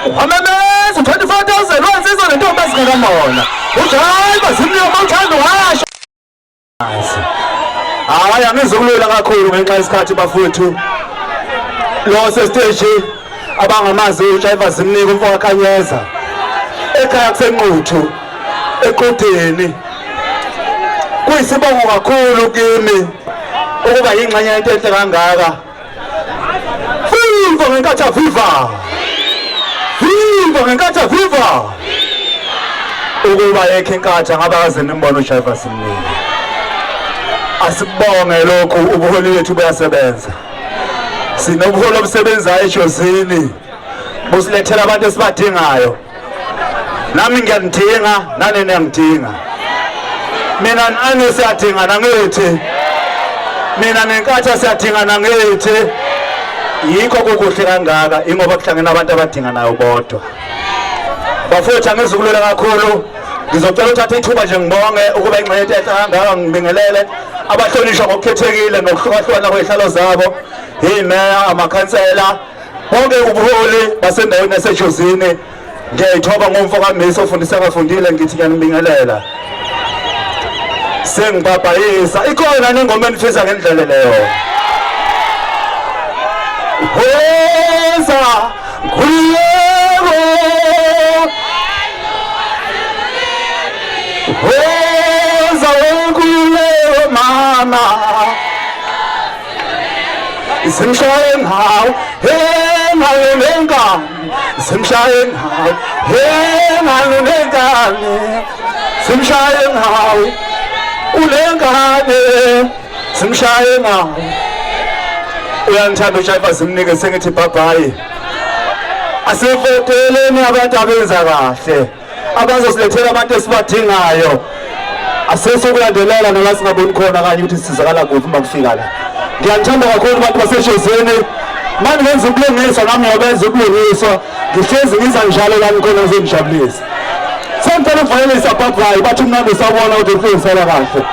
Wamemeza 24,000 wansizwa nentombi ezingakamona. Ujayiva zimnyama uthando washo. Hayi angizukulula kakhulu ngenxa yesikhathi bafowethu. Lo sesiteji abangamazi uJaiva zimnika umfo kaKhanyeza. Ekhaya kusenquthu equdeni. Kuyisibongo kakhulu kimi ukuba yingxenye yento enhle kangaka. Viva ngenkatha viva! Viva ngenkatha viva! Ukuba yekho inkatha ngabe akaze nimbone uJaiva simnike. Asibonge lokhu ubuholi bethu buyasebenza. Sinobuholi obusebenzayo eJozini. Busilethela abantu esibadingayo. Nami ngiyanidinga, nani niyangidinga. Mina nani siyadingana ngithi. Mina nenkathi siyadingana ngithi. Yikho kukuhle kangaka ingoba kuhlangene abantu abadinganayo bodwa. Bafowethu angizukulwela kakhulu. Ngizocela uthathe ithuba nje ngibonge ukuba ingxenye enhle kangaka ngibingelele abahlonishwa ngokukhethekile ngokuhlukahlukana kwezihlalo zabo. Imeya, amakhansela, bonke ubuholi basendaweni yaseJozini. Ngiyayithoba ngomfo kaMisa ofundisa abafundile ngithi ngiyanibingelela. Sengibabhayisa ikhona nengoma enifisa ngendlela leyo. Hoza nkhululeko Hoza wenkululeko mama Zimshaye ngawo he ngalo lenkani Zimshaye ngawo he ngalo lenkani Zimshaye ngawo ulengane Zimshaye ngawo Uyangithanda uJaiva zimnike sengithi bye bye Asivoteleni abantu abenza kahle abazosilethela abantu esibadingayo asesokulandelela nala singaboni khona kanye ukuthi sisizakala kuphi uma kufika la ngiyanithanda kakhulu abantu baseshozini mani ngenza ubulungiswa nami ngiyobenza ubulungiswa ngihlezi ngiza njalo la ngikhona ngizonijabulisa sengicela ukuvalelisa bye-bye bathi umnandi usawubona ukuthi uhlungisela kahle.